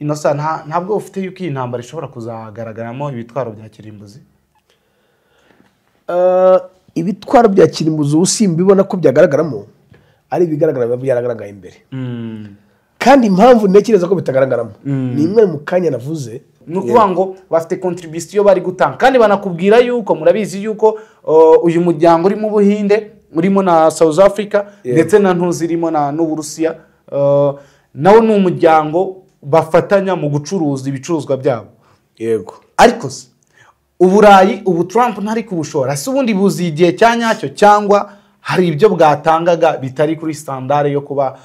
Innocent, ntabwo ufite yuko iyi ntambara ishobora kuzagaragaramo ibitwaro bya kirimbuzi? Ibitwaro bya kirimbuzi ubu simbibona ko byagaragaramo, ari ibigaragara biba byaragaragaye imbere. Kandi impamvu ntekereza ko bitagaragaramo ni imwe mu kanya navuze, ni ukuvuga ngo bafite contribution bari gutanga, kandi banakubwira yuko murabizi yuko uyu muryango urimo Ubuhinde, urimo na South Africa, ndetse na ntuzi irimo na n'Uburusiya, nawo ni umuryango bafatanya mu gucuruza ibicuruzwa byabo. Yego. Ariko se Uburayi ubu Trump ntari kubushora, se ubundi buzi igihe cya nyacyo, cyangwa hari ibyo bwatangaga bitari kuri standard yo kuba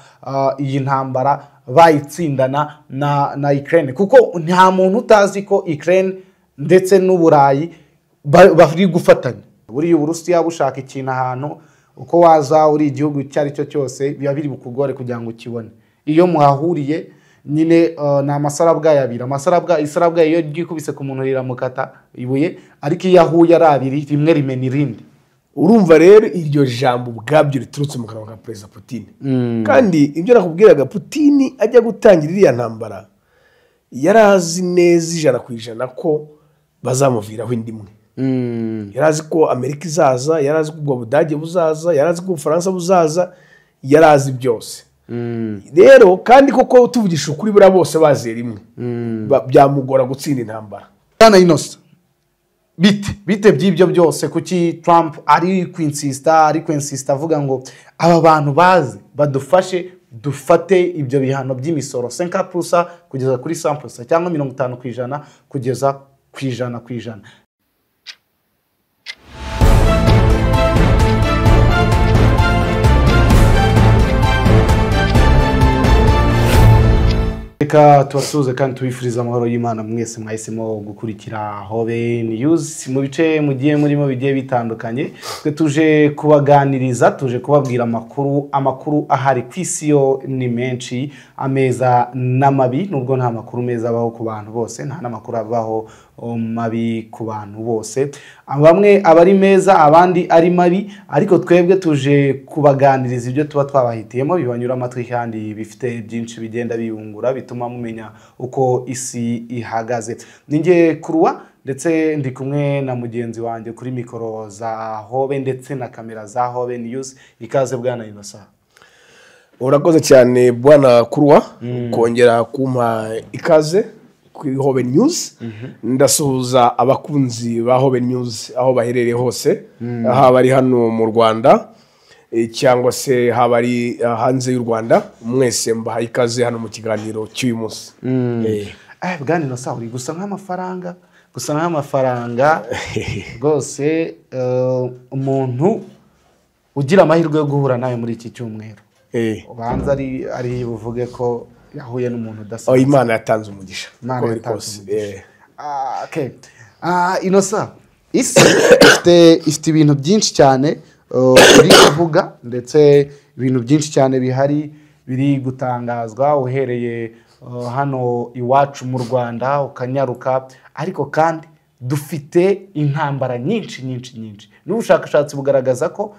iyi ntambara bayitsindana na Ukraine? Kuko nta muntu utazi ko Ukraine ndetse n'Uburayi bari gufatanya. Buriya Uburusiya bushaka ikintu ahantu, uko waza uri igihugu icyo ari cyo cyose biba biri bukugore kugira ngo ukibone. Iyo muhahuriye nyine ni amasarabwayi abiri, isarabwayi iyo ryikubise ku muntu riramukata ibuye, ariko iyo ahuye ari abiri rimwe rimena irindi. Urumva rero iryo jambo ubwabyo riturutse mu kanwa ka Perezida Putin. Kandi ibyo nakubwiraga, Putin ajya gutangira iriya ntambara yarazi neza 100% ko bazamuviraho indi imwe. Yarazi ko Amerika izaza, yarazi ko ubwo Budage buzaza, yarazi ko Ubufaransa buzaza, yarazi byose. Rero kandi koko tuvugisha ukuri buriya bose baziye rimwe, byamugora gutsinda intambara. Bwana Innocent, bite by'ibyo byose? Kuki Trump ari kwinsista avuga ngo aba bantu baze badufashe dufate ibyo bihano by'imisoro 5% kugeza kuri 100% cyangwa 50% kugeza ku 100%? Reka tubasuhuze kandi tubifurize amahoro y'Imana mwese mwahisemo gukurikira Hobe News mu bice mugiye murimo bigiye bitandukanye. Twe tuje kubaganiriza, tuje kubabwira amakuru ahari ku isi yo ni menshi, ameza n'amabi. Nubwo nta makuru meza abaho ku bantu bose, nta n'amakuru abaho mabi ku bantu bose, bamwe abari meza abandi ari mabi, ariko twebwe tuje kubaganiriza ibyo tuba twabahitiyemo bibanyura amatwi kandi bifite byinshi bigenda biyungura, bituma mumenya uko isi ihagaze. Ninjye Kuruwa ndetse ndi kumwe na mugenzi wanjye kuri mikoro za Hobe ndetse na kamera za Hobe News. Ikaze bwana Innocent. Urakoze cyane bwana Kuruwa kongera kumpa ikaze kuri Hobe News. Ndasuhuza abakunzi ba Hobe News aho baherereye hose, haba ari hano mu Rwanda cyangwa se haba ari hanze y'u Rwanda, mwese mbahaye ikaze hano mu kiganiro cy'uyu munsi. Bwana Innocent, uri gusa nk'amafaranga rwose. Umuntu ugira amahirwe yo guhura nawe muri iki cyumweru, ubanza ari buvuge ko yahuye n'umuntu udasanzwe. Imana yatanze umugisha. Innocent, isi ifite ibintu byinshi cyane uri kuvuga, ndetse ibintu byinshi cyane bihari biri gutangazwa, uhereye hano iwacu mu Rwanda ukanyaruka, ariko kandi dufite intambara nyinshi nyinshi nyinshi. N'ubushakashatsi bugaragaza ko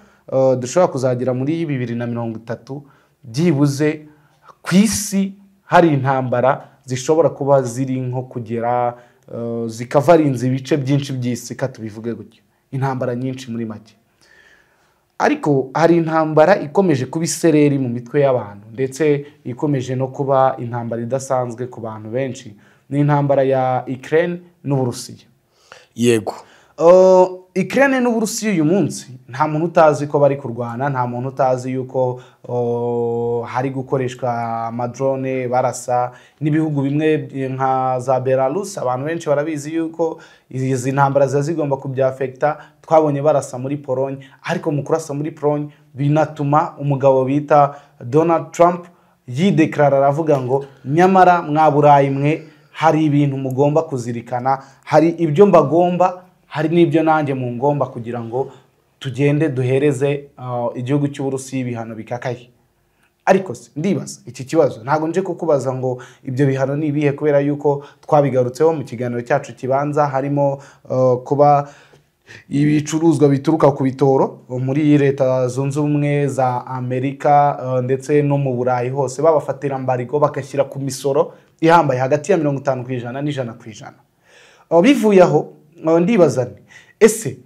dushobora kuzagera muri 2030 byibuze ku isi hari intambara zishobora kuba ziri nko kugera zikavarinze ibice byinshi by'isi, katubivuge gutyo, intambara nyinshi muri make. Ariko hari intambara ikomeje kuba isereri mu mitwe y'abantu, ndetse ikomeje no kuba intambara idasanzwe ku bantu benshi, ni intambara ya Ukraine n'Uburusiya. Yego. Ukraine n'Uburusiya uyu munsi nta muntu utazi ko bari kurwana, nta muntu utazi yuko hari gukoreshwa amadrone barasa n'ibihugu bimwe nka za Belarus. Abantu benshi barabizi yuko izi ntambara ziba zigomba kubyafekta. Twabonye barasa muri Pologne, ariko mu kurasa muri Pologne binatuma umugabo bita Donald Trump yideklarara aravuga ngo nyamara mwa Burayi mwe hari ibintu mugomba kuzirikana, hari ibyo mbagomba, hari n'ibyo nanjye mu ngomba kugira ngo tugende duhereze igihugu cy'Uburusiya ibihano bikakaye. Ariko se ndibaza iki kibazo, ntago nje kukubaza ngo ibyo bihano ni ibihe, kubera yuko twabigarutseho mu kiganiro cyacu kibanza, harimo kuba ibicuruzwa bituruka ku bitoro muri Leta Zunze Ubumwe za Amerika ndetse no mu Burayi hose babafatira embargo, bagashyira ku misoro ihambaye hagati ya 50% n'100%. Bivuye aho ndibaza nti ese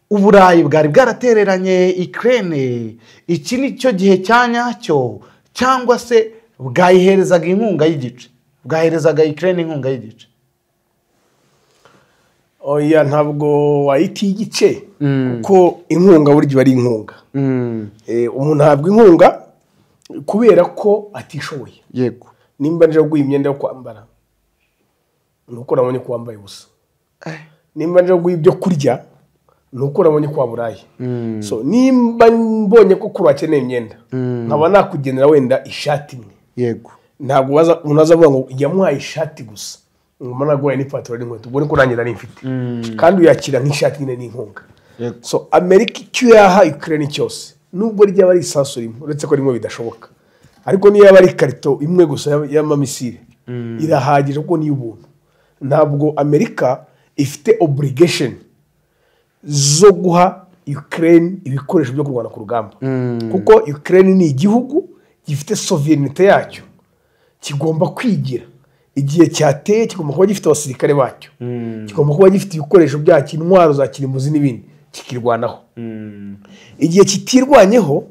Uburayi bwari bwaratereranye Ukraine, iki ni cyo gihe cya nyacyo, cyangwa se bwayiherezaga inkunga y'igice, bwaherezaga Ukraine inkunga y'igice? Oya, ntabwo wayita igice, kuko inkunga burya iba ari inkunga. Umuntu ahabwa inkunga kubera ko atishoboye. Nimba nje kuguha imyenda yo kwambara, ni uko nabonye ko wambaye ubusa. Nimba nje kuguha ibyo kurya, ni uko nabonye ko waburaye. So nimba mbonye ko kuri akeneye imyenda, nkaba nakugenera wenda ishati imwe. Ntabwo umuntu azavuga ngo yamuhaye ishati gusa, ngoma naguhaye n'ipantaro n'inkweto, ubwo niko nanjye nari mfite. Kandi uyakira nk'ishati nyine n'inkunga. So Amerika icyo yaha Ukraine cyose, nubwo ryaba ari isasu rimwe, uretse ko rimwe bidashoboka, ariko niyo yaba ari ikarito imwe gusa y'amamisire irahagije, kuko niyo ubuntu. Ntabwo Amerika ifite obligation zo guha Ukraine ibikoresho byo kurwana ku rugamba, kuko Ukraine ni igihugu gifite sovereignty yacyo, kigomba kwigira. Igihe cyateye kigomba kuba gifite abasirikare bacyo, kigomba kuba gifite ibikoresho byacyo, intwaro za kirimbuzi n'ibindi, kikirwanaho. Igihe kitirwanyeho,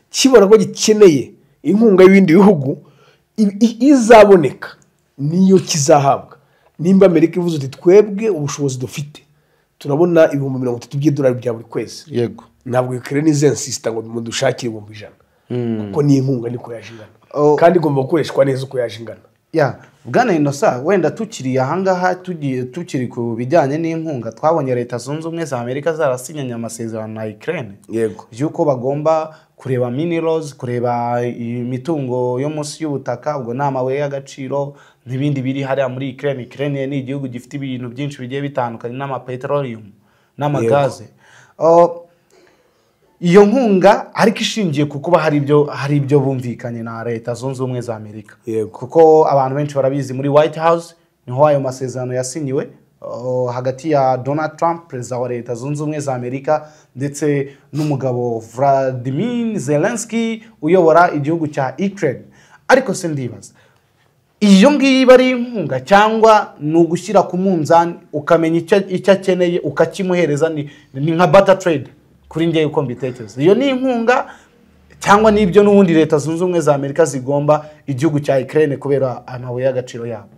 kibona ko gikeneye inkunga y'ibindi bihugu, izaboneka niyo kizahabwa. Nimba Amerika ivuze uti twebwe ubushobozi dufite turabona 30,000 by'idolari bya buri kwezi, ntabwo Ukraine izensista ngo mudushakire 100,000, kuko ni inkunga niko yaje ingana, kandi igomba gukoreshwa neza uko yaje ingana. Bwana Innocent, wenda tukiri ahangaha, tugiye tukiri ku bijyanye n'inkunga, twabonye Leta Zunze Ubumwe za Amerika zarasinyanye amasezerano na Ukraine y'uko bagomba kureba minerals, kureba imitungo yo munsi y'ubutaka, ubwo ni amabuye y'agaciro n'ibindi biri hariya muri Ukraine. Ukraine ni igihugu gifite ibintu byinshi bigiye bitandukanye, n'amapetroleum n'amagaze. Iyo nkunga ariko ishingiye ku kuba hari ibyo bumvikanye na Leta Zunze Ubumwe za Amerika. Kuko abantu benshi barabizi, muri White House niho ayo masezerano yasinyiwe hagati ya Donald Trump, perezida wa Leta Zunze Ubumwe za Amerika, ndetse n'umugabo Vladimir Zelensky uyobora igihugu cya Ukraine. Ariko se ndibaza, iyo ngiyi iba ari inkunga cyangwa ni ugushyira ku munzani ukamenya icyo akeneye ukakimuhereza? Ni nka barter trade kuri njye uko mbitekereza. Iyo ni inkunga cyangwa n'ibyo n'ubundi Leta Zunze Ubumwe za Amerika zigomba igihugu cya Ukraine kubera amabuye y'agaciro yabo?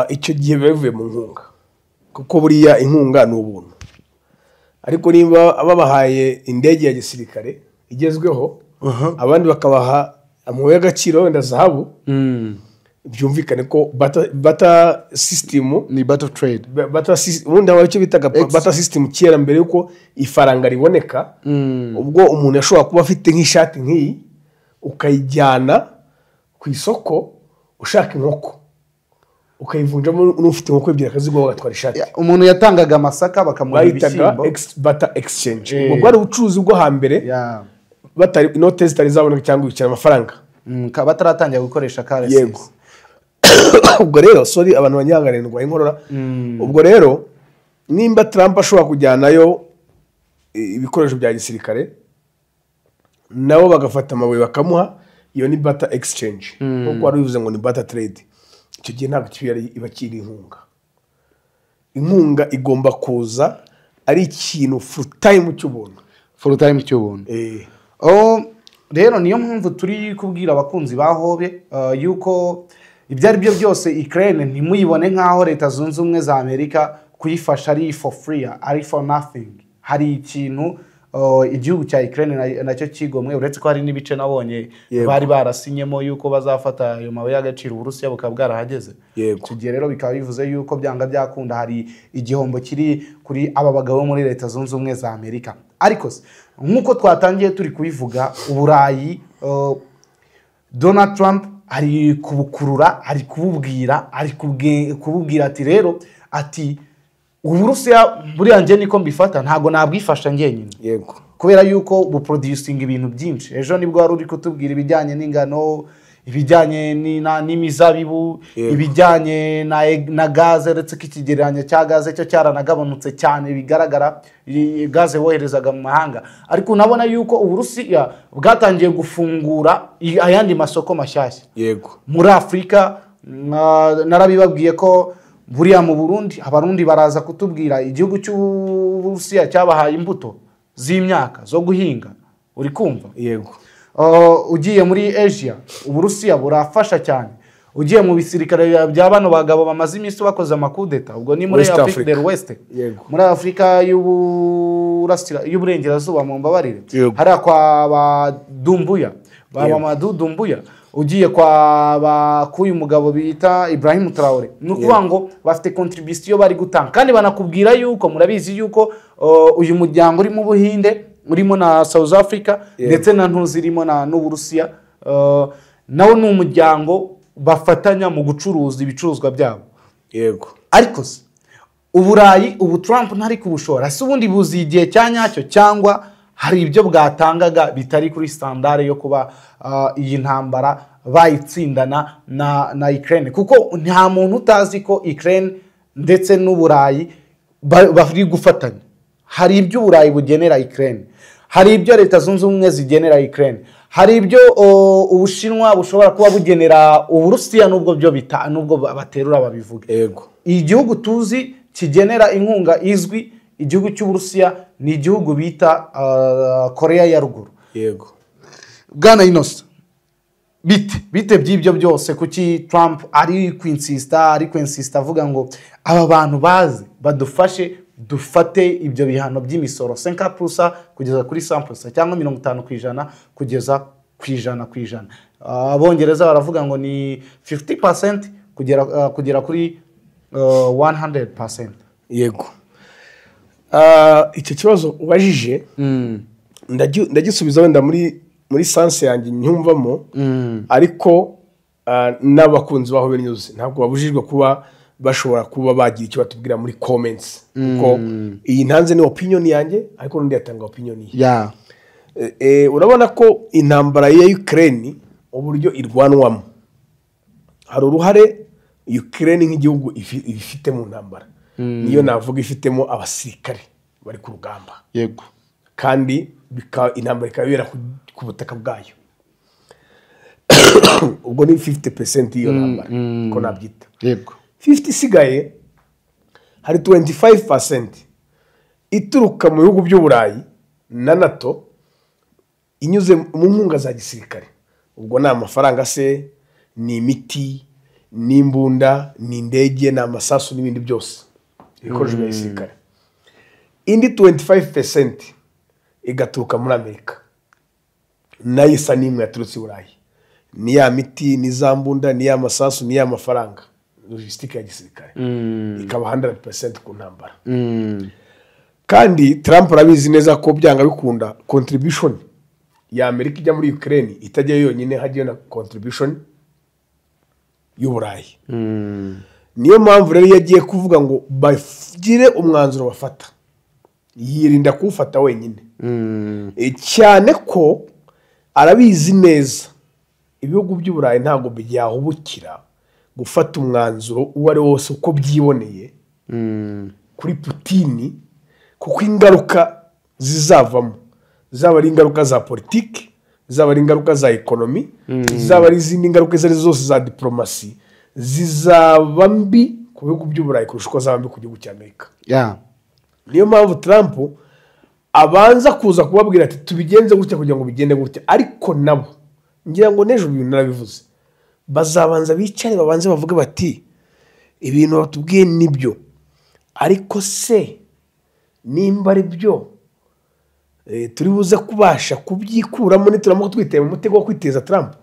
Icyo gihe biba bivuye mu nkunga, kuko buriya inkunga ni ubuntu. Ariko niba babahaye indege ya gisirikare igezweho, abandi bakabaha amabuye y'agaciro wenda zahabu, byumvikane ko barter system ni barter trade. Ubundi haba icyo bitaga barter system kera mbere yuko ifaranga riboneka. Ubwo umuntu yashobora kuba afite nk'ishati nk'iyi, ukayijyana ku isoko ushaka inkoko, ukayivunjamo n'ufite inkoko ebyiri akaziguha bagatwara ishati. Umuntu yatangaga amasaka bakamuha bayitaga ibishyimbo. Barter exchange. Ubwo bwari ubucuruzi bwo hambere, batari inote zitari zaboneka cyangwa ibiceri amafaranga, bataratangira gukoresha currencies. Yego. Ubwo rero, sorry, abantu banyihanganira inkorora. Ubwo rero nimba Trump ashobora kujyanayo ibikoresho bya gisirikare, nabo bagafata amabuye bakamuha, iyo ni barter exchange, nkuko wari bivuze ngo ni barter trade. Icyo gihe ntabwo iba kiri inkunga. Inkunga igomba kuza ari ikintu full time cy'ubuntu. Full time cy'ubuntu. Rero niyo mpamvu turi kubwira abakunzi ba Hobe yuko ibyo ari byo byose Ukraine ntimuyibone nk'aho Leta Zunze Ubumwe za Amerika kuyifasha ari for free, ari for nothing. Hari ikintu igihugu cya Ukraine nacyo kigomwe, uretse ko hari n'ibice nabonye bari barasinyemo yuko bazafata ayo mabuye y'agaciro, Uburusiya bukaba bwarahageze. Icyo gihe rero bikaba bivuze yuko byanga byakunda hari igihombo kiri kuri aba bagabo muri Leta Zunze Ubumwe za Amerika. Ariko se nk'uko twatangiye turi kubivuga, Uburayi, Donald Trump ari kubukurura, ari kububwira, ari kububwira ati rero, ati Uburusiya buriya njye niko mbifata, ntabwo nabwifasha njyenyine. Kubera yuko buproducinga ibintu byinshi. Ejo nibwo wari uri kutubwira ibijyanye n'ingano, ibijyanye n'imizabibu, ibijyanye na gaze, uretse ko ikigereranyo cya gaze cyo cyaranagabanutse cyane bigaragara, gaze woherezaga mu mahanga. Ariko unabona yuko Uburusiya bwatangiye gufungura ayandi masoko mashyashya. Muri Afurika Narabibabwiye ko buriya mu Burundi abarundi baraza kutubwira igihugu cy'Uburusiya cyabahaye imbuto z'imyaka zo guhinga, uri kumva? Yego. Ugiye muri Asia Uburusiya burafasha cyane. Ugiye mu bisirikare bya bano bagabo bamaze iminsi bakoze amakudeta, ubwo ni muri Afrique del West, muri Afrika y'uburengerazuba mu mbabarire, hariya kwa ba Dumbuya, ba Mamadou Dumbuya, ugiye kwa ba kuyu mugabo bita Ibrahim Traore. Ni ukuvuga ngo bafite contribution bari gutanga, kandi banakubwira yuko murabizi yuko uyu muryango uri mu Buhinde, urimo na South Africa, ndetse na ntuzirimo na n'Uburusiya, nawo ni umuryango bafatanya mu gucuruza ibicuruzwa byabo. Yego. Ariko se Uburayi ubu Trump ntari kubushora, se ubundi buzi igihe cya nyacyo cyangwa hari ibyo bwatangaga bitari kuri standard yo kuba iyi ntambara bayitsindana na Ukraine? Kuko nta muntu utazi ko Ukraine ndetse n'Uburayi bari gufatanya. Hari ibyo Uburayi bugenera Ukraine, hari ibyo Leta Zunze Ubumwe zigenera Ukraine, hari ibyo Ubushinwa bushobora kuba bugenera Uburusiya, nubwo byo bita nubwo baterura babivuga. Yego. Igihugu tuzi kigenera inkunga izwi igihugu cy'Uburusiya ni igihugu bita Korea ya Ruguru. Yego. Bwana Innocent, bite by'ibyo byose? Kuki Trump ari kwinsista avuga ngo aba bantu baze badufashe dufate ibyo bihano by'imisoro 5% kugeza kuri 100% cyangwa 50% kugeza ku 100%? Abongereza baravuga ngo ni 50% kugera kuri 100%. Yego. Icyo kibazo ubajije ndagisubiza wenda muri sanse yanjye nyumvamo, ariko n'abakunzi baho News ntabwo babujijwe kuba bashobora kuba bagira icyo batubwira muri comments, kuko iyi ntanze ni opinion yanjye ariko n'undi yatanga opinion ye. Urabona ko intambara ya Ukraine uburyo irwanwamo hari uruhare Ukraine nk'igihugu ifite mu ntambara, niyo navuga ifitemo abasirikare bari ku rugamba. Yego. Kandi intambara ikabera ku butaka bwayo. Ubwo ni 50% y'iyo ntambara ko nabyita. Yego. 50 isigaye hari 25% ituruka mu bihugu by'Uburayi na NATO inyuze mu nkunga za gisirikare. Ubwo ni amafaranga se, ni imiti, ni imbunda, ni indege, ni amasasu n'ibindi byose ibikoresho bya gisirikare. Indi 25% igaturuka muri Amerika, nayo isa n'imwe yaturutse i Burayi, ni ya miti, ni za mbunda, ni ya masasu, ni ya mafaranga, logistique ya gisirikare, ikaba 100% ku ntambara. Kandi Trump arabizi neza ko byanga bikunda contribution ya Amerika ijya muri Ukraine itajya yonyine, hagiye na contribution y'Uburayi. Niyo mpamvu rero yagiye kuvuga ngo bagire umwanzuro bafata, yirinda kuwufata wenyine. Cyane ko arabizi neza ibihugu by'Uburayi ntabwo byahubukira gufata umwanzuro uwo ari wose uko byiboneye kuri Putin, kuko ingaruka zizavamo zaba ari ingaruka za politiki, zaba ari ingaruka za ekonomi, zaba ari izindi ngaruka izo ari zose za diplomasi, zizaba mbi ku bihugu by'Uburayi kurusha uko zaba mbi ku gihugu cya Amerika. Niyo mpamvu Trump abanza kuza kubabwira ati tubigenze gutya kugira ngo bigende gutya, ariko nabo ngira ngo n'ejo ibintu narabivuze, bazabanza bicare babanze bavuge bati ibintu batubwiye nibyo, ariko se nimba ari byo turi buze kubasha kubyikuramo nituramuka twiteye mu mutego wo kwiteza Trump.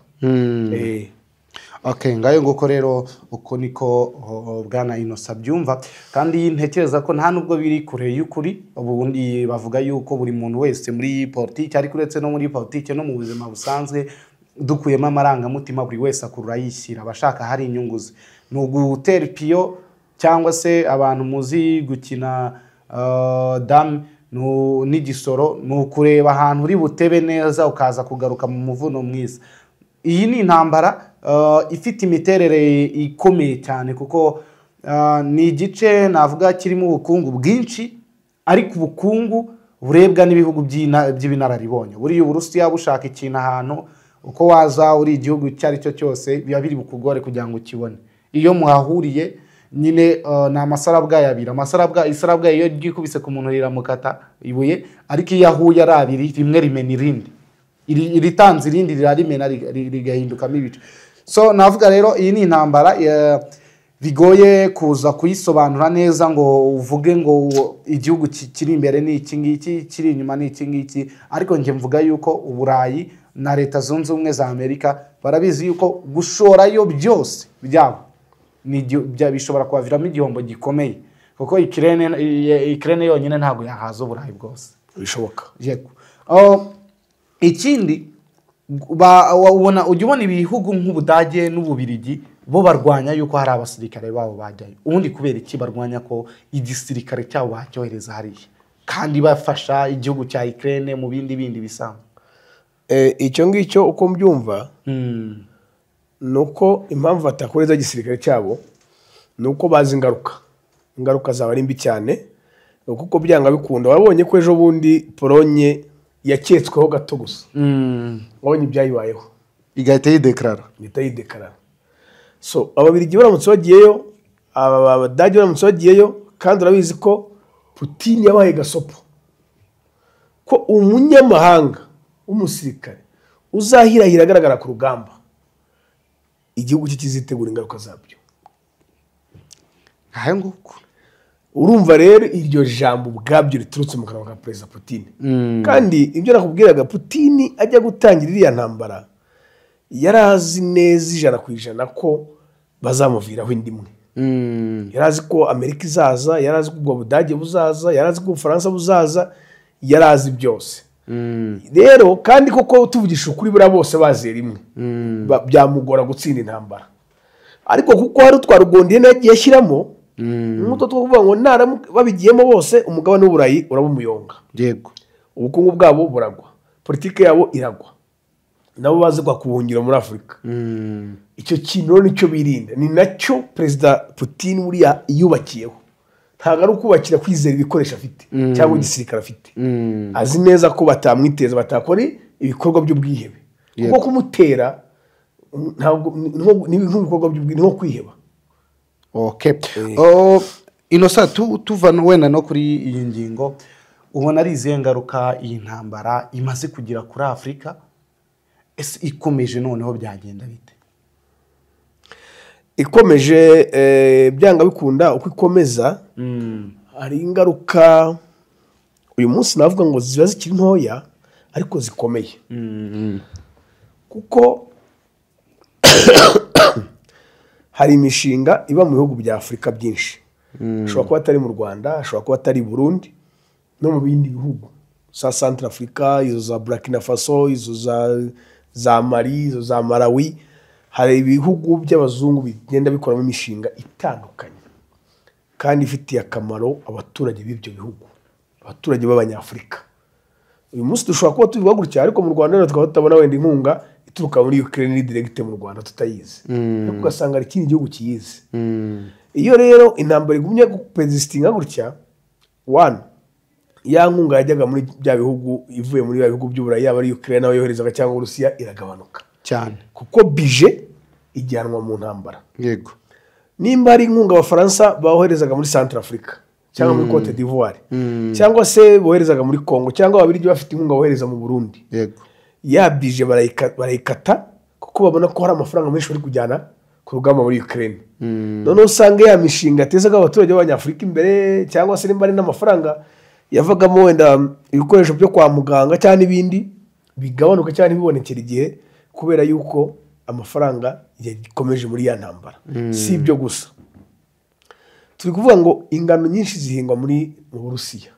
Okay, ngayo nguko rero uko niko Bwana Innocent abyumva, kandi ntekereza ko nta nubwo biri kure y'ukuri. Ubundi bavuga yuko buri muntu wese muri politiki, ariko uretse no muri politiki no mu buzima busanzwe, dukuyemo amarangamutima buri wese akurura yishyira abashaka hari inyungu ze. Ni ugutera piyo cyangwa se abantu muzi gukina dame n'igisoro, ni ukureba ahantu uri butebe neza ukaza kugaruka mu muvuno mwiza. Iyi ni intambara ifite imiterere ikomeye cyane, kuko ni igice navuga kirimo ubukungu bwinshi, ariko ubukungu burebwa n'ibihugu by'ibinararibonye. Buriya Uburusiya bushaka ikintu ahantu, uko waza uri igihugu icyo ari cyo cyose biba biri bukugore kugira ngo ukibone. Iyo muhahuriye nyine ni amasarabwayi abiri. Amasarabwayi, isarabwayi iyo ryikubise ku muntu riramukata ibuye, ariko iyo ahuye ari abiri rimwe rimena irindi, iritanze irindi rirarimena rigahindukamo ibice. So navuga rero iyi ni intambara bigoye kuza kuyisobanura neza ngo uvuge ngo igihugu kiri imbere ni iki ngiki, kiri inyuma ni iki ngiki, ariko njye mvuga yuko Uburayi na Leta Zunze Ubumwe za Amerika barabizi yuko gushorayo byose byabo bishobora kubaviramo igihombo gikomeye, kuko Ukraine yonyine ntabwo yahaza Uburayi bwose. Bishoboka. Yego. Ikindi ubona ujya ubona ibihugu nk'Ubudage n'Ububirigi bo barwanya yuko hari abasirikare babo bajyayo. Ubundi kubera iki barwanya ko igisirikare cyabo bacyohereza hariya kandi bafasha igihugu cya Ukraine mu bindi bisanzwe? Icyo ngicyo uko mbyumva nuko impamvu batakoreza igisirikare cyabo nuko bazi ingaruka zaba ari mbi cyane, kuko byanga bikunda. Wabonye ko ejo bundi Polonye yaketsweho gato gusa, wabonye ibyayibayeho igahita yidekarara, ihita yidekarara. So Ababirigi baramutse bagiyeyo, Abadage baramutse bagiyeyo, kandi urabizi ko Putin yabaye gasopo ko umunyamahanga w'umusirikare uzahirahira agaragara ku rugamba, igihugu cye kizitegura ingaruka zabyo. Ngaho nguko. Urumva rero iryo jambo ubwabyo riturutse mu kanwa ka Perezida Putin. Kandi ibyo nakubwiraga, Putin ajya gutangira iriya ntambara yari azi neza 100% ko bazamuviraho indi imwe. Yari azi ko Amerika izaza, yari azi ko ubwo Budage buzaza, yari azi ko Ubufaransa buzaza, yari azi byose. Rero kandi koko tuvugisha ukuri buriya bose bazera imwe, byamugora gutsinda intambara. Ariko kuko hari utwa rugondiye yagiye ashyiramo nk'utwo two kuvuga ngo babigiyemo bose umugabane w'Uburayi uraba umuyonga. Yego. Ubukungu bwabo buragwa, politike yabo iragwa, nabo bazi kubuhungira muri Afurika. Icyo kintu rero nicyo birinda, ni nacyo Perezida Putin buriya yubakiyeho. Ntabwo ari ukubakira kwizera ibikoresho afite cyangwa igisirikare afite. Azi neza ko batamwiteza, batakora ibikorwa by'ubwihebe, kuko kumutera ntabwo ni nk'ibikorwa by'ubwihebe, ni nko kwiheba. Okay. Innocent, tuva wenda no kuri iyi ngingo, ubona ari izihe ngaruka iyi ntambara imaze kugira kuri Afurika? Ese ikomeje noneho byagenda bite? Ikomeje byanga bikunda uko ikomeza hari ingaruka uyu munsi navuga ngo ziba zikiri ntoya ariko zikomeye. Kuko hari imishinga iba mu bihugu bya Afurika byinshi, ashobora kuba atari mu Rwanda, ashobora kuba atari i Burundi no mu bindi bihugu za Central Africa, izo za Burkina Faso, izo za Mali, izo za Malawi. Hari ibihugu by'abazungu bigenda bikoramo imishinga itandukanye kandi ifitiye akamaro abaturage b'ibyo bihugu, abaturage b'Abanyafurika. Uyu munsi dushobora kuba tubivuga gutya, ariko mu Rwanda tukaba tutabona wenda inkunga ituruka muri Ukraine ni direct mu Rwanda tutayizi, ariko ugasanga hari ikindi gihugu kiyizi. Iyo rero intambara igumye gupersistinga gutya, one, ya nkunga yajyaga muri bya bihugu ivuye muri bya bihugu by'Uburayi, yaba ari Ukraine aho yoherezaga cyangwa Uburusiya, iragabanuka cyane, kuko bije ijyanwa mu ntambara. Yego. Nimba ari inkunga Abafaransa boherezaga muri Central Africa cyangwa muri Cote d'Ivoire, cyangwa se boherezaga muri Congo, cyangwa Ababiligi bafite inkunga bohereza mu Burundi, yego, ya bije barayikata kuko babona ko hari amafaranga menshi bari kujyana ku rugamba muri Ukraine. Noneho usanga ya mishinga atezaga abaturage b'Abanyafurika imbere, cyangwa se nimba ari n'amafaranga yavagamo wenda ibikoresho byo kwa muganga cyangwa n'ibindi, bigabanuka cyangwa ntibibonekere igihe, kubera yuko amafaranga yakomeje muri ya ntambara. Si ibyo gusa, turi kuvuga ngo ingano nyinshi zihingwa muri mu Burusiya.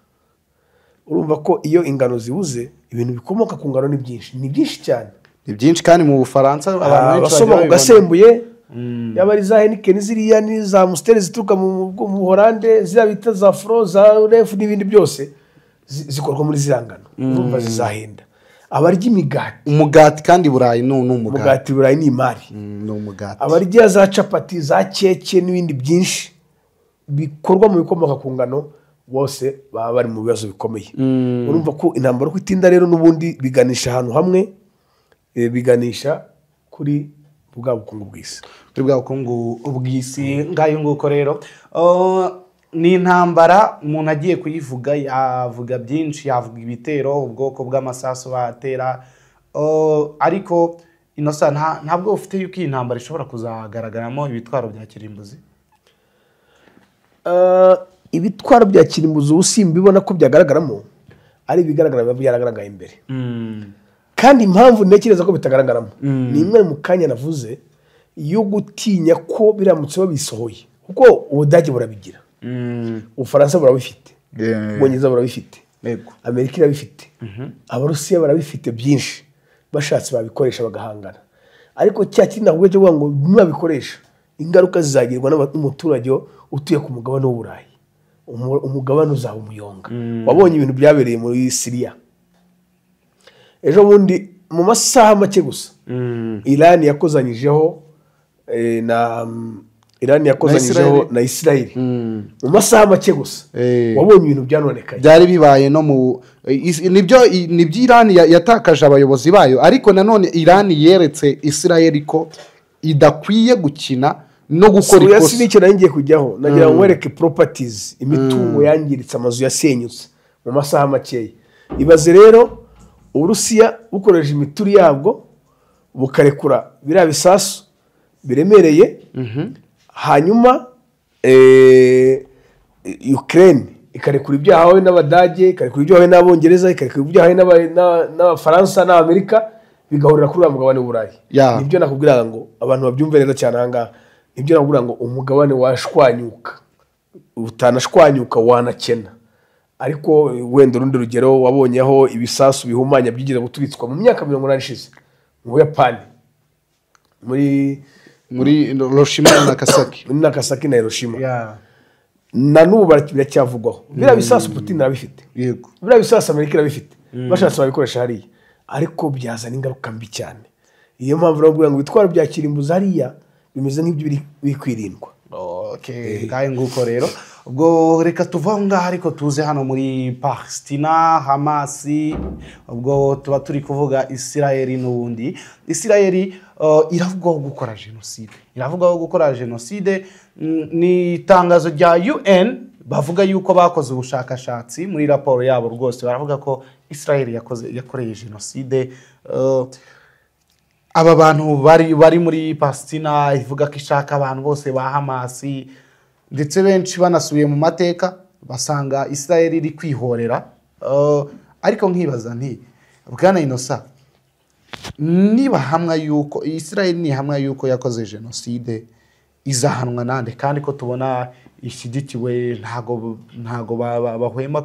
Urumva ko iyo ingano zibuze, ibintu bikomoka ku ngano ni byinshi, ni byinshi cyane, ni byinshi. Kandi mu Bufaransa abantu benshi basoma ugasembuye, yaba ari za Heineken ziriya ni za Amstel zituruka mu Buholande, ziriya bita za Fro, za Ref n'ibindi byose zikorwa muri ziriya ngano. Urumva zizahenda. Abarya imigati, umugati kandi Burayi ni umugati, umugati Burayi ni imari, ni umugati. Abarya za capati, za keke n'ibindi byinshi bikorwa mu bikomoka ku ngano, bose baba bari mu bibazo bikomeye. Urumva ko intambara uko itinda rero n'ubundi biganisha ahantu hamwe, biganisha kuri Bwa bukungu bw'isi. Kuri bwa bukungu bw'isi. Ngayo nguko rero. Ni intambara umuntu agiye kuyivuga yavuga byinshi, yavuga ibitero, ubwoko bw'amasasu batera, ariko Innocent, ntabwo ufite yuko iyi ntambara ishobora kuzagaragaramo ibitwaro bya kirimbuzi? Ibitwaro bya kirimbuzi ubu simbibona ko byagaragaramo, ari ibigaragara biba byaragaragaye imbere. Kandi impamvu ntekereza ko bitagaragaramo ni imwe mu kanya navuze yo gutinya ko biramutse babisohoye, kuko Ubudage burabigira, Ubufaransa burabifite, Ubwongereza burabifite, Amerika irabifite, Abarusiya barabifite byinshi, bashatse babikoresha bagahangana. Ariko cya kindi nakubwiye cyo kuvuga ngo nibabikoresha ingaruka zizagirwa n'umuturage utuye ku mugabane w'Uburayi, umugabane uzaba umuyonga. Wabonye ibintu byabereye muri Siriya ejo bundi mu masaha make gusa. Iran yakozanyijeho na Iran yakozanyijeho na Israel mu masaha make gusa. Wabonye ibintu byanonekaye byari bibaye no mu nibyo Iran yatakaje abayobozi bayo, ariko nanone Iran yeretse Israel ko idakwiye gukina no gukora ikosa. Si nicyo ngiye kujyaho, nagira ngo nkwereke properties, imitungo yangiritse, amazu yasenyutse mu masaha makeya. Ibaze rero Uburusiya bukoresha imituri yabwo bukarekura biriya bisasu biremereye, hanyuma Ukraine ikarekura ibyo yahawe n'Abadage, ikarekura ibyo yahawe n'Abongereza, ikarekura ibyo yahawe n'Abafaransa n'Amerika, bigahurira kuri uriya mugabane w'Uburayi. Nibyo nakubwiraga ngo abantu babyumve neza cyane aha ngaha. Nibyo nakubwira ngo umugabane washwanyuka, utanashwanyuka wanakena. Ariko wenda urundi rugero wabonye aho ibisasu bihumanya byigeze guturitswa mu myaka 80 ishize mu Buyapani, muri Hiroshima na Nagasaki, muri Nagasaki na Hiroshima. Na n'ubu biracyavugwaho. Biriya bisasu Putin arabifite, yego, biriya bisasu Amerika irabifite, bashatse babikoresha hariya, ariko byazana ingaruka mbi cyane. Iyo mpamvu nakubwira ngo ibitwaro bya kirimbuzi hariya bimeze nk'ibyo biri kwirindwa. Okay, ngayo nguko rero. Ubwo reka tuva aho ngaho ariko tuze hano muri Palestina, Hamas, ubwo tuba turi kuvuga Israel n'ubundi. Israel iravugwaho gukora jenoside. Iravugwaho gukora jenoside. Ni itangazo rya UN bavuga yuko bakoze ubushakashatsi muri raporo yabo, rwose baravuga ko Israel yakoreye jenoside. Aba bantu bari muri Palestina, ivuga ko ishaka abantu bose ba Hamas, ndetse benshi banasubiye mu mateka basanga Israel iri kwihorera. Ariko nkibaza nti bwana Innocent, niba hamwe yuko Israel ni hamwe yuko yakoze jenoside, izahanwa nande? Kandi ko tubona ishyigikiwe, ntago bahwema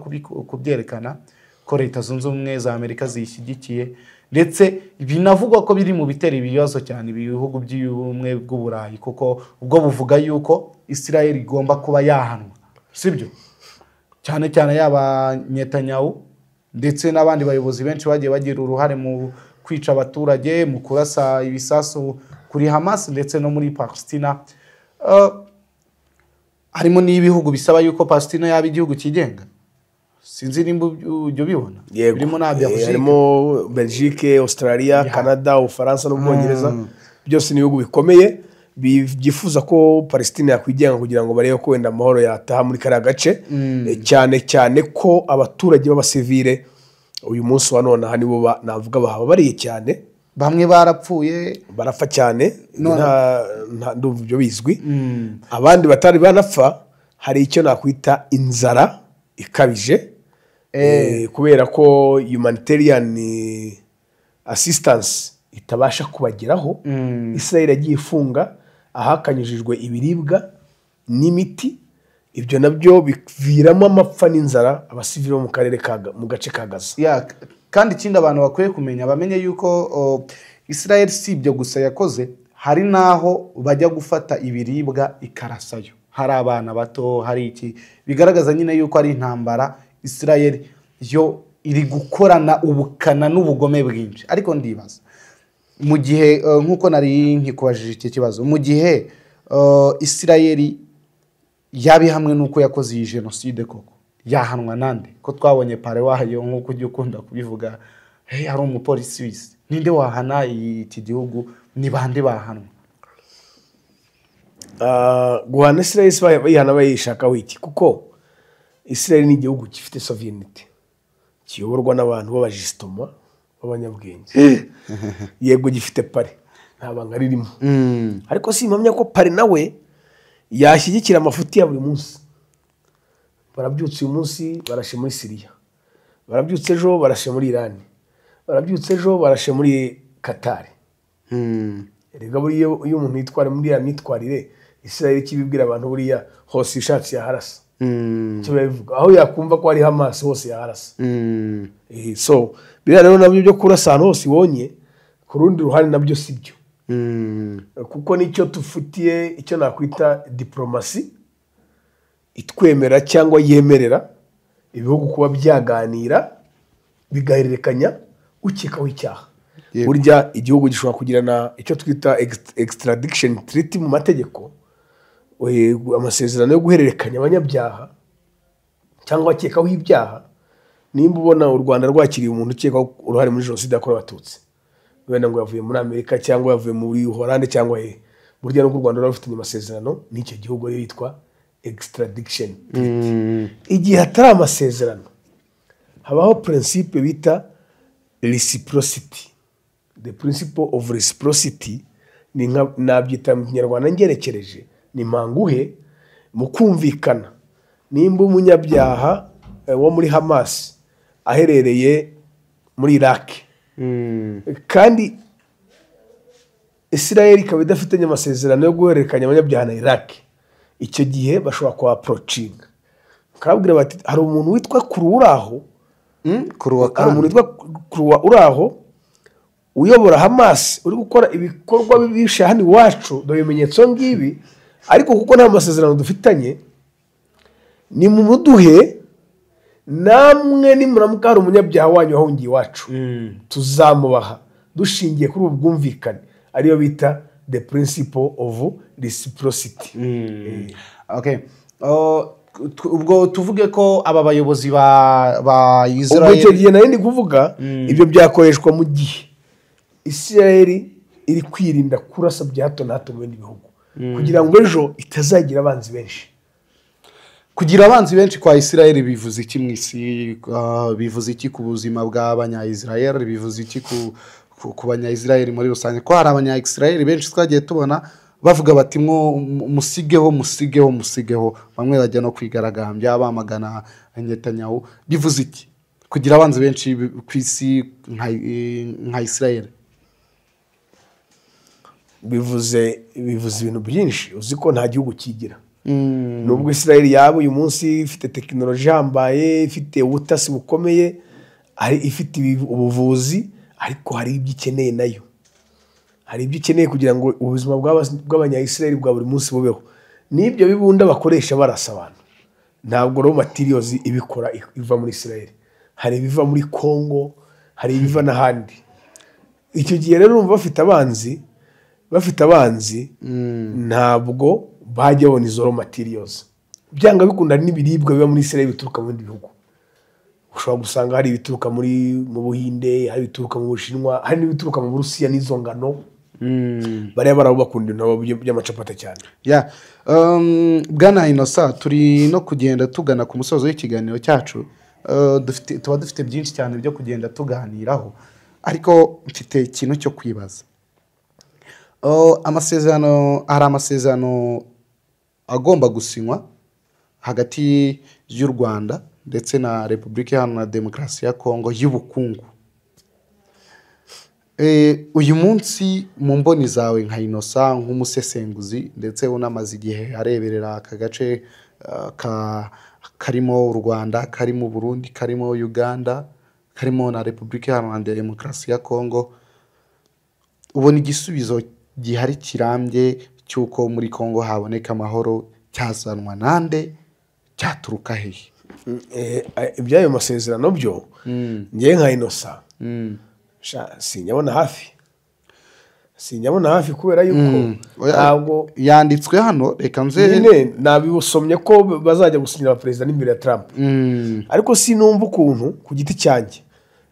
kubyerekana ko Leta Zunze Ubumwe za Amerika ziyishyigikiye, ndetse binavugwa ko biri mu bitera ibibazo cyane ibihugu by'ubumwe bw'Uburayi, kuko ubwo buvuga yuko Israel igomba kuba yahanwa, sibyo? Cyane cyane yaba Netanyahu ndetse n'abandi bayobozi benshi bagiye bagira uruhare mu kwica abaturage, mu kurasa ibisasu kuri Hamas ndetse no muri Palestina. Harimo n'ibihugu bisaba yuko Palestina yaba igihugu cyigenga. Sinzi nimba ujya ubibona. Birimo na Belgique, harimo Belgique, Australia, Canada, Ubufaransa n'Ubwongereza. Byose ni ibihugu bikomeye byifuza ko Palestina yakwigenga kugira ngo barebe ko wenda amahoro yataha muri kariya gace, cyane cyane ko abaturage b'abasivile uyu munsi wa none aha nibo navuga bahababariye cyane, bamwe barapfuye, barapfa cyane, ndumva ibyo bizwi. Abandi batari banapfa, hari icyo nakwita inzara ikabije, kubera ko humanitarian assistance itabasha kubageraho. Israel yagiye ifunga ahakanyujijwe ibiribwa n'imiti, ibyo nabyo biviramo amapfa n'inzara abasivili bo mu karere mu gace ka Gaza. Kandi ikindi abantu bakwiye kumenya, bamenye yuko Israel si ibyo gusa yakoze, hari naho bajya gufata ibiribwa ikarasayo, hari abana bato, hari iki bigaragaza nyine yuko ari intambara Israel yo iri gukorana ubukana n'ubugome bwinshi. Ariko ndibaza mu gihe nkuko nari nkikubajije iki kibazo, mu gihe Israel yabi hamwe nuko yakoze iyi jenoside koko yahanwa nande? Ko twabonye pare wayo nkuko ujya ukunda kubivuga, hey, hari umupolisi w'isi, ninde wahana iki gihugu? Ni bande bahanwa? Guhana Israel si bayihana bayishakaho iki? Kuko Israel ni igihugu gifite sovereignty, kiyoborwa n'abantu b'abajisitoma b'abanyabwenge. Yego gifite pare, nta banga ririmo, ariko simpamya ko pare nawe yashyigikira amafuti ya buri munsi. Barabyutse uyu munsi barashe muri Siriya, barabyutse ejo barashe muri Irani, barabyutse ejo barashe muri Katari. Erega buriya iyo umuntu yitwara muri iriya myitwarire, Israel ikibibwira abantu buriya hose ishatse yaharasa. Icyo bivuga, aho yakumva ko hari Hamas hose yaharasa. So biriya rero nabyo byo kurasa ahantu hose ibonye, ku rundi ruhande nabyo si byo, kuko nicyo tufitiye icyo nakwita diplomasi itwemera cyangwa yemerera ibihugu kuba byaganira bigahererekanya ukekaho icyaha. Burya igihugu gishobora kugirana icyo twita extradition treaty mu mategeko, amasezerano yo guhererekanya abanyabyaha cyangwa abakekaho ibyaha. Nimba ubona u Rwanda rwakiriye umuntu ukekwaho uruhare muri jenoside yakorewe Abatutsi, wenda ngo yavuye muri Amerika cyangwa yavuye muri Holande cyangwa he, burya n'ubwo u Rwanda ruba rufitanye amasezerano n'icyo gihugu ariyo yitwa extradition treaty. Igihe hatari amasezerano habaho principe bita reciprocity. The principle of reciprocity ni nka nabyita mu Kinyarwanda ngerekereje, ni mpanguhe mu kumvikana. Nimba umunyabyaha wo muri Hamas aherereye muri Iraq, kandi Israel ikaba idafitanye amasezerano yo guhererekanya abanyabyaha na Iraq, icyo gihe bashobora kuba approaching bakababwira bati hari umuntu witwa Kuruwa uri aho, Kuruwa, hari umuntu witwa Kuruwa uri aho uyobora Hamas uri gukora ibikorwa bibisha hano iwacu, dore ibimenyetso ngibi, ariko kuko nta masezerano dufitanye ni mumuduhe, namwe nimuramuka hari umunyabyaha wanyu wahungiye iwacu tuzamubaha dushingiye kuri ubu bwumvikane, ariyo bita the principle of reciprocity. Okay. Ubwo tuvuge ko aba bayobozi ba Ubwo Israel icyo gihe nari ndi kuvuga, ibyo byakoreshwa mu gihe Israel iri kwirinda kurasa bya hato na hato mu bindi bihugu, kugira ngo ejo itazagira abanzi benshi. Kugira abanzi benshi kwa Israel bivuze iki mu isi? Bivuze iki ku buzima bw'abanya-Israel? Bivuze iki ku banya-Israel muri rusange? Ko hari abanya-Israel benshi twagiye tubona bavuga bati mwo musigeho, musigeho, musigeho, bamwe bajya no kwigaragambya bamagana Netanyahu. Bivuze iki kugira abanzi benshi ku isi nka Israel? Bivuze ibintu byinshi. Uzi ko nta gihugu kigira, nubwo Israel yaba uyu munsi ifite tekinoloji ihambaye, ifite ubutasi bukomeye, ari ifite ubuvuzi, ariko hari ibyo ikeneye nayo, hari ibyo ikeneye kugira ngo ubuzima bw'abanya-Israel bwa buri munsi bubeho. N'ibyo bibunda bakoresha barasa abantu, ntabwo raw materials ibikora iva muri Israel, hari ibiva muri Congo, hari ibiva n'ahandi. Icyo gihe rero urumva bafite abanzi ntabwo bajya babona izo raw materials. Byanga bikunda hari n'ibiribwa biba muri Israel bituruka mu bindi bihugu. Ushobora gusanga hari ibituruka mu Buhinde, hari ibituruka mu Bushinwa, hari n'ibituruka mu Burusiya n'izo ngano. Bariya barabo bakunda ibintu by'amacapati cyane. Ya, Bwana Innocent, turi no kugenda tugana ku musozo w'ikiganiro cyacu. Tuba dufite byinshi cyane byo kugenda tuganiraho, ariko mfite ikintu cyo kwibaza. Amasezerano, hari amasezerano agomba gusinywa hagati y'u Rwanda ndetse na Repubulika Iharanira Demokarasi ya Kongo y'ubukungu. Uyu munsi mu mboni zawe nka Innocent, nk'umusesenguzi ndetse unamaze igihe areberera aka gace karimo u Rwanda, karimo Burundi, karimo Uganda, karimo na Repubulika Iharanira Demokarasi ya Kongo, ubona igisubizo gihari kirambye cy'uko muri Kongo haboneka amahoro cyazanwa nande, cyaturuka hehe? Iby'ayo masezerano byo, ngewe nka Innocent sinyabona hafi, sinyabona hafi, kubera yuko Oya, ntabwo yanditswe hano, reka nze nyine nabisomye ko bazajya gusinyira perezida n'imbere ya Trump, ariko sinumva ukuntu ku giti cyanjye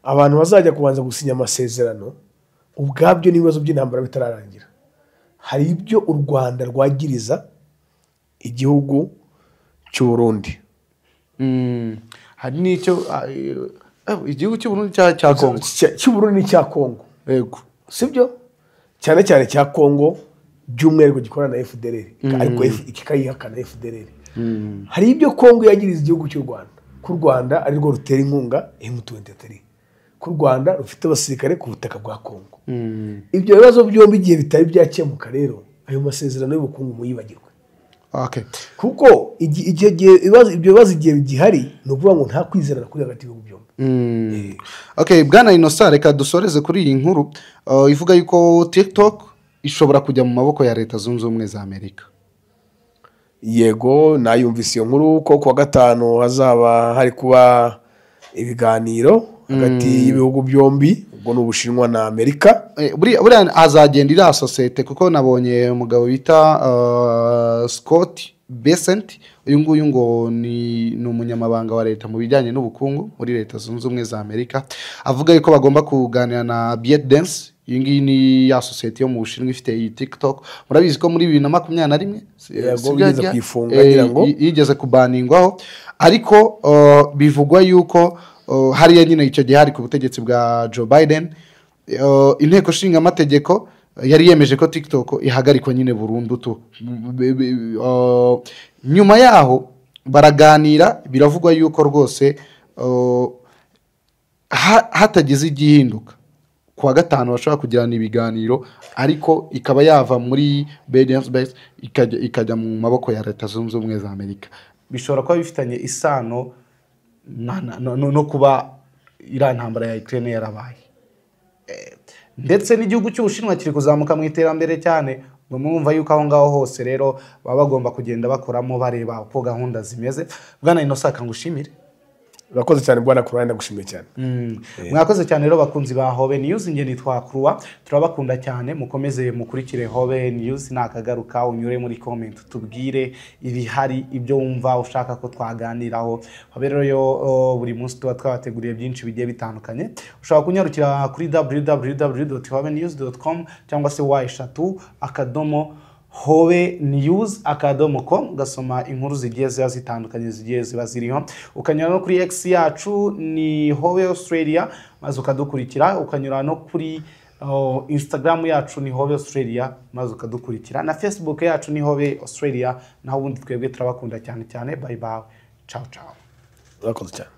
abantu bazajya kubanza gusinya amasezerano ubwabyo n'ibibazo by'intambara bitararangira. Hari ibyo u Rwanda rwagiriza igihugu cy'u Burundi. Hari n'icyo igihugu cy'u Burundi cya Kongo, cy'u Burundi n'icya Kongo, yego, sibyo, cyane cyane cya Kongo by'umwihariko gikorana na FDLR, ariko kikayihakana FDLR. Hari ibyo Kongo yagiriza igihugu cy'u Rwanda, ko u Rwanda ari rwo rutera inkunga M23, ko u Rwanda rufite abasirikare ku butaka bwa Kongo. Ibyo bibazo byombi igihe bitari byakemuka rero, ayo masezerano y'ubukungu muyibagirwe. Kuko ibyo bibazo igihe bigihari, ni ukuvuga ngo nta kwizerana kuri hagati y'ibihugu byombi. Okay, Bwana Innocent, reka dusoreze kuri iyi nkuru ivuga yuko TikTok ishobora kujya mu maboko ya Leta Zunze Ubumwe za Amerika. Yego, nayumvise iyo nkuru ko kuwa gatanu hazaba hari kuba ibiganiro hagati y'ibihugu byombi, ubwo ni Ubushinwa na Amerika. Buriya azagenda iriya sosiyete, kuko nabonye umugabo bita Scott Bessent, uyu nguyu ngo ni umunyamabanga wa leta mu bijyanye n'ubukungu muri Leta Zunze Ubumwe za Amerika, avuga yuko bagomba kuganira na ByteDance. Iyi ngiyi ni ya sosiyete yo mu Bushinwa ifite iyi TikTok. Murabizi ko muri 2021 yigeze kubaningwaho, ariko bivugwa yuko hariya nyine icyo gihe hari ku butegetsi bwa Joe Biden, inteko ishinga amategeko yari yemeje ko TikTok ihagarikwa nyine burundu tu. Nyuma yaho baraganira, biravugwa yuko rwose hatagize igihinduka kuwa gatanu bashobora kugirana ibiganiro, ariko ikaba yava muri ByteDance ikajya mu maboko ya Leta Zunze Ubumwe za Amerika. Bishobora kuba bifitanye isano no kuba iriya ntambara ya Ukraine yarabaye, ndetse n'igihugu cy'Ubushinwa kiri kuzamuka mu iterambere cyane. Ngo mwumva yuko aho ngaho hose rero baba bagomba kugenda bakoramo bareba uko gahunda zimeze. Bwana Innocent, ngushimire. Urakoze cyane Bwana Kurwa, ndagushimiye cyane. Mwakoze cyane rero bakunzi ba Hobe News, nge nitwa Kurwa, turabakunda cyane, mukomeze mukurikire Hobe News, nakagaruka unyure muri comment tubwire ibihari, ibyo wumva ushaka ko twaganiraho. Hobe rero yo buri munsi tuba twabateguriye byinshi bigiye bitandukanye. Ushobora kunyarukira kuri www.hobenews.com cyangwa se y3 hobenews.com, ugasoma inkuru zigiye ziba zitandukanye zigiye ziba ziriho. Ukanyura no kuri X yacu ni Hobe Australia, maze ukadukurikira. Ukanyura no kuri Instagram yacu ni Hobe Australia, maze ukadukurikira, na Facebook yacu ni Hobe Australia. Naho ubundi twebwe turabakunda cyane cyane. Bye bye, ciao ciao. Urakoze cyane.